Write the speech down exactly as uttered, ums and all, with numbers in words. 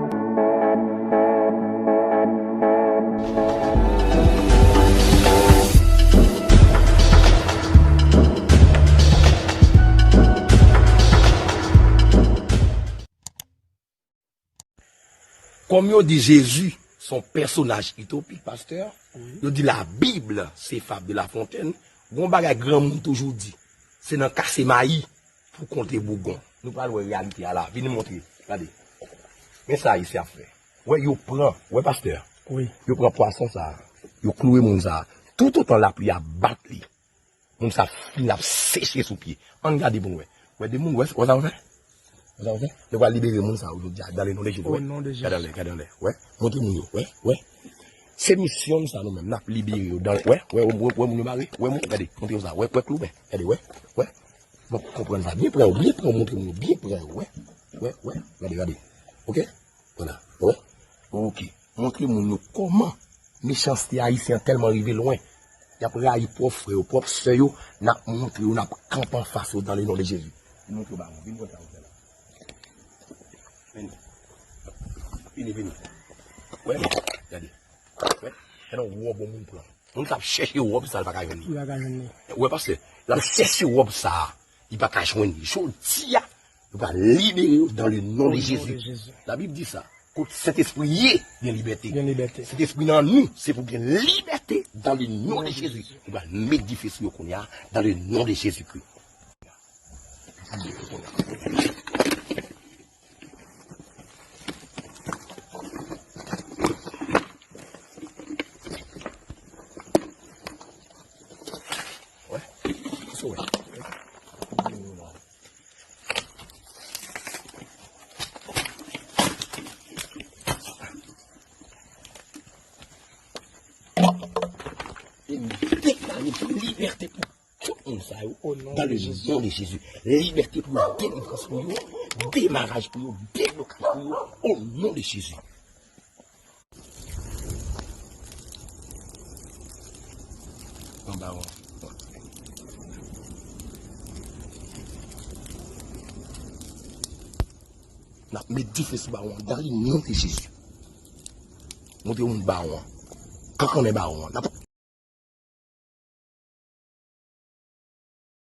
Kòm yo di Jezi se yon pèsonaj itopik, pastè, yo di Labib se fab de La Fontaine, gon bagay granmoun toujou di, se nan kase mayi pou konte bougon. Nou pral wè reyalite a la, vin montre, gade. Men sa Ayisyen ap fè. Wè, yo pran, wè pastè, wi, yo pran pwason sa, yo kloure moun sa, toutotan lapli ap bat li. Moun sa fin ap seche sou pye. Ann gade pou n wè. Wè de moun, wè, wè sa w fè? Wè sa w fè? Nou pral libere moun sa yo jodi a, dans le nom de Jésus. Au nom de Jésus. Gade anlè, gade anlè. Wè, montre moun yo, wè, wè. Se misyon n sa nou menm, n ap libere yo. Dans, wè, wè, wè, wè moun yo mare, wè moun, gade, montre yo sa, wè, wè klou, men, gade, wè, wè. Mwen konprann sa, byen pran yo, byen pran yo, montre moun yo, byen pran yo, wè, wè, wè, gade, gade. Oke? Vwala. Wè? Oke. Montre moun yo kòman mechanste ayisyen an tèlman rive lwen. Y ap rayi pwòp frè yo, pwòp sè yo, n ap montre yo, n ap kanpe anfas yo dans le nom de Jésus. Vin montre yo ba mwen, vin wè sa yo fè la. Vini. Vini, vini. Wè, gade. Wè, gade yon wòb yon moun pran. Moun sa ap chèche wòb sa, l pa ka jwenn li. Li pa ka jwenn li. Wè, pastè, l ap chèche wòb sa, li pa ka jwenn li. Jodi a, nou pral libere yo dans le nom de Jésus. Labib di sa, kot Sentespri ye, gen libète. Gen libète. Sentespri nan nou, se pou gen libète dans le nom de Jésus. Nou pral met dife sou yo kounye a, dans le nom de Jésus-Christ. Wè, sa w wè. E deklare libète pou tout moun sa yo, dans le nom de Jésus. Libète pou yo, delivrans pou yo, demaraj pou yo, deblokaj pou yo, au nom de Jésus. Anba w. N ap met dife sou bawon an, dans le nom de Jésus. Montre moun bawon an. Kankannen bawon an. N ap